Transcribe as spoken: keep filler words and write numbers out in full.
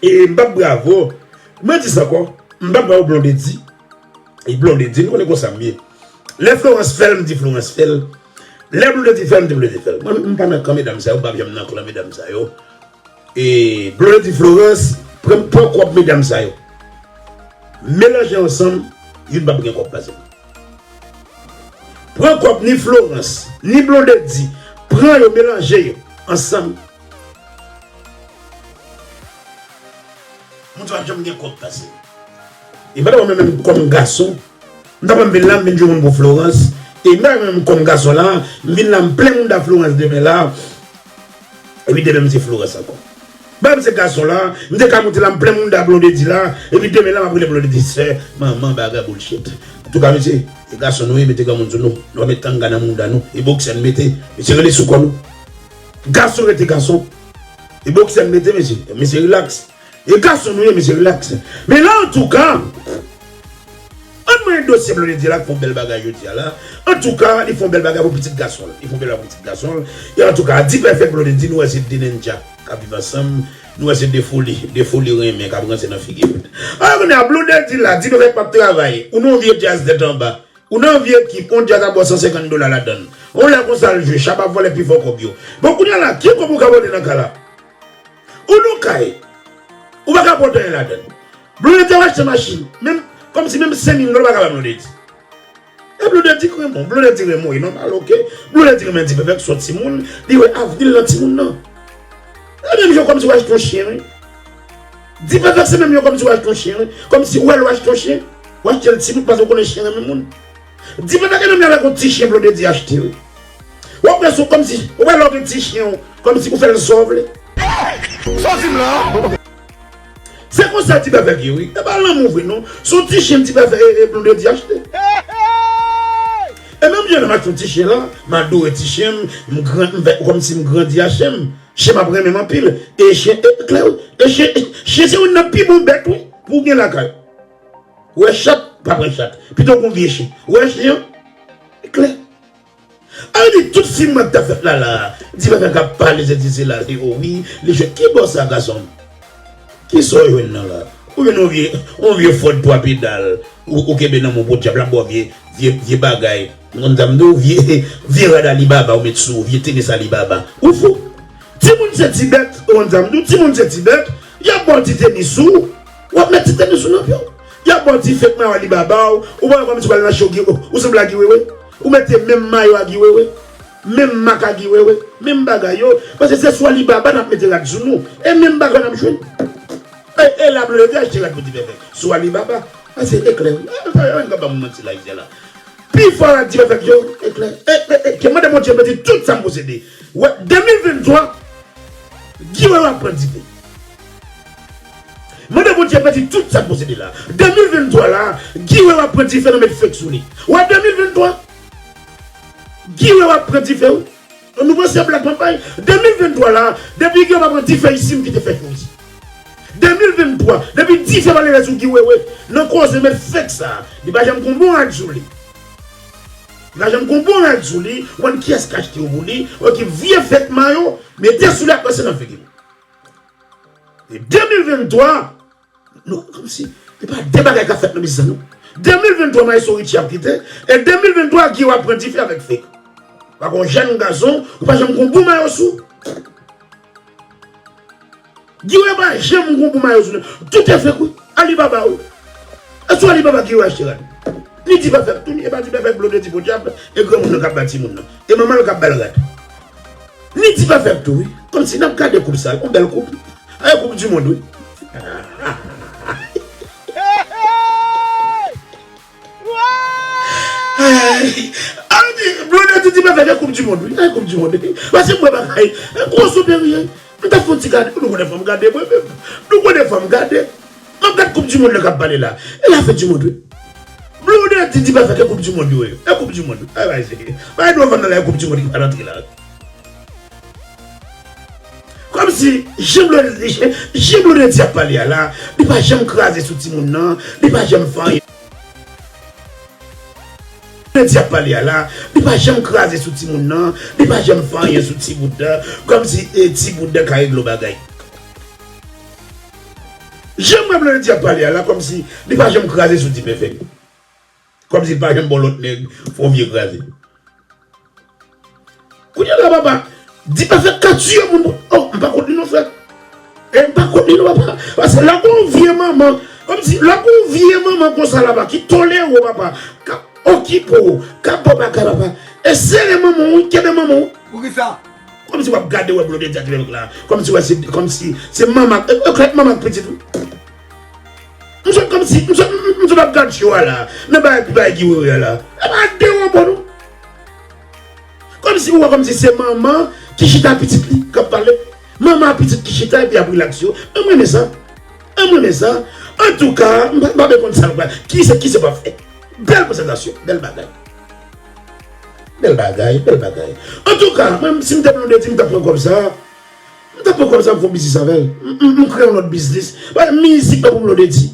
E m p ap bravo. Mwen di sa ankò. M p ap bravo Blondedy. E Blondedy, nou konnen konsa m ye. Lè Florence fè l, m di Florence fè l. Lè Blondedy fè l, m di Blondedy fè l. Mwen, m pa nan kan medam sa yo, m p ap janm nan kan medam sa yo. E Blondedy, Florence, pran, pran kòb medam sa yo. Melanje ansanm, youn p ap gen kòb pase m. Pran kòb ni Florence, ni Blondedy, pran yo, melanje yo ansanm. Moun sa p ap janm gen kòb pase m. E pandan mwen menm kòm gason, m ta pran m vin la, m vin jwe moun pou Florence. E m ta menm kòm gason la, m vin la, m plen mounda Florence demen la. Epi demen m se Florence ankò. Pandan m se gason la, m te ka moute la, m plen mounda Blondedy la. Epi demen la, m ap rele Blondedy sè, manman, bagay, bullshit. Antouka, mesye, e gason nou ye, mete granmoun sou nou. Nou pa met tanga nan mounda nou. E boksè n mete, mesye, rele sou kò nou. Gason rete gason. E boksè n mete, mesye. Mesye, relax. E gason nou ye, mesye, relax. Men la, antouka, ann mwen dosye Blondedy la k fè yon bèl bagay jodi a la. Antouka, li fè yon bèl bagay pou pitit gason l. Li fè yon bèl bagay pou pitit gason l. E antouka, D-Perfect Blondedy, nou wè se de nendja k ap viv ansanm. Nou wè se de foli, de foli renmen k ap ranse nan figi moun. A, kounye a, Blondedy la, D-Perfect p ap travay. Ou nan yon vye djaz tèt anba. Ou nan yon vye ekip, yon djaz ap ba w san senkant dola ladann. Yon lè konsa l jwe, Shabba vòlè pi fò kòb yo. Bon, kounye a la, ki kòb ou ka pote nan ka la? Ou nan kay. Ou pa ka pote anyen ladann. Blondedy ap achte machin. Menm, kòmsi menm senk mil dola ou pa ka ba Blondedy. E Blondedy k renmen w. Blondedy renmen w, e nòmal, oke. Blondedy renmen D-Perfect, se yon timoun. Li wè avni l nan timoun nan. E menm jan kòmsi w achte yon chen, wi. D-Perfect se menm jan kòmsi w achte yon chen, wi. Kòmsi ou wè l ou achte yon chen. Ou achte l timoun paske ou konnen chen renmen moun. D-Perfect e menm jan avèk yon ti chen Blondedy achte, wi. W ap wè sou kòmsi, ou wè lè w gen ti chen w, kòmsi ou fè l sa w vle. Sa w di m la? Se konsa D-Perfect ye, wi. E pa lanmou vre, non. Se yon ti chen D-Perfect e, e Blondedy achte. E menm jan m achte yon ti chen la, m adore ti chen m, m gran, m fè kòmsi m grandi ak chen m. Chen m ap renmen m anpil. E chen, e klè, wi. E chen, chen se youn nan pi bon bèt, wi, pou w gen lakay. Ou wè chat, pa pran chat. Pito w gen yon vye chen. Ou wè chen an? E klè. A di tout fim mwen t ap fèt la la. D-Perfect ap pale sesi sela, li o wi, li jwe. Ki bò sa, gason m? Ki sa w jwenn nan la? Ou jwenn yon vye, yon vye Ford twa pedal. Ou, ou kenbe nan men w podyab, l ap ba w vye, vye, vye bagay. M konn sa m di w, vye, vye rad Alibaba ou met sou ou, vye tenis Alibaba. Ou fou? Timoun se ti bèt, ou konn sa m di w, timoun se ti bèt, y ap ba w ti tenis ou, w ap met ti tenis ou nan pye w. Y ap ba w ti fake mayo Alibaba w, ou pa wè kòmsi w al nan show, ou, ou sanble a Guy Wewe. Ou mete menm mayo a Guy Wewe, menm mak a Guy Wewe, menm bagay yo, paske se sou Alibaba n ap mete rad sou nou, e menm bagay n ap jwenn. E, e la Blondedy achte rad pou D-Perfect, sou Alibaba. Paske e klè, wi. E, e, e, n ka ba moun manti la, isyè la. Pi fò rad D-Perfect yo, e klè. E, e, e, ke mande Bondye pèdi tout sa m posede. Wè, de mil venntwa, Guy Wewe ap pran dife. Mande Bondye pèdi tout sa k posede la. De mil venntwa la, Guy Wewe ap pran dife nan met fake sou li. Wè, de mil venntwa, Guy Wewe ap pran dife, wi. Nou panse black panpay. De mil venntwa la, depi Guy Wewe pa pran dife isi, m kite fake yo isi. De mil venntwa, depi dife pa leve sou Guy Wewe, nan koze met fake sa, li pa janm gon bon rad sou li. Li pa janm gon bon rad sou li, ou konn kiyès k achte yo pou li, ok, vye fake mayo, mete sou li ap ranse nan figi. E de mil venntwa, nou, kòmsi, e pa de bagay k ap fèt nan biznis la, non. De mil venntwa, Maestro Richie ap kite, e de mil venntwa, Guy Wewe ap pran dife avèk fake. Pa gon jèn gason, ou pa janm gon bon mayo sou. Guy Wewe pa janm gon bon mayo sou li. Tout e fake, wi. Alibaba, wi. E sou Alibaba Guy Wewe achte rad. Ni D-Perfect tou, ni, e pa D-Perfect, Blondedy podyab, e granmoun nan k ap ba timoun nan. E manman l k ap ba l rad. Ni D-Perfect tou, wi. Kòmsi n ap gade koup sa, yon bèl koup. A, e koup di mond, wi. Ay, a di, Blondedy di pa fè de koup di mond, wi. Ay, koup di mond, wi. Paske m wè bagay, gwo sou perye. M t ap fè yon ti gade, nou konnen fò m gade mwen menm. Nou konnen fò m gade. M ap gad koup di mond la k ap pale la. E la fè di mond, wi. Blondedy di pa fè ke koup di mond, wi. E koup di mond, wi. Ay, bay se. Bay dlo vann nan la, e koup di mond ki pa rantre la. Kòmsi, jan Blondedy, jan Blondedy ap pale a la, li pa janm kraze sou timoun nan, li pa janm fè anyen. Blondedy ap pale a la, li pa janm kraze sou timoun nan, li pa janm fè anyen sou Ti Bouda, kòmsi, e, Ti Bouda ka regle yon bagay. Jan m wè Blondedy ap pale a la, kòmsi li pa janm kraze sou Ti Pèfè. Kòmsi li pa janm bon lòt nèg fè yon vye kraze. Kounye a la, papa, Ti Pèfè ka tiye moun. Oh, m pa kont li non, frè. E m pa kont li non, papa. Paske lè gon vye manman, kòmsi lè gon vye manman konsa la, papa, ki tolere w, papa, k ap okipe w, k ap ba w bagay, papa. E sere manman w, kenbe manman w. Poukisa? Kòmsi w ap gade wè Blondedy ak lòt la. Kòmsi wè se, kòmsi se manman, e, e, manman ak pitit wi. M sot kòmsi, m sot, m sot ap gad show a la. Men bay, bay Guy Wewe a la. E pa de wè bò nou. Kòmsi ou wè kòmsi se manman ki chita pitit li k ap pale. Manman ak pitit ki chita epi ap rilaks yo. E m renmen sa. E m renmen sa. Antouka, m pa, m pa bezwen konn sa l pral. Ki se, ki se p ap fè. Bèl prezantasyon, bèl bagay. Bèl bagay, bèl bagay. Antouka, mwen, si m te Blondedy, m t ap pran kòb sa. M t ap pran kòb sa, m fè yon biznis avè l. M, m, m kreye yon lòt biznis. Paske mizik pa pou Blondedy.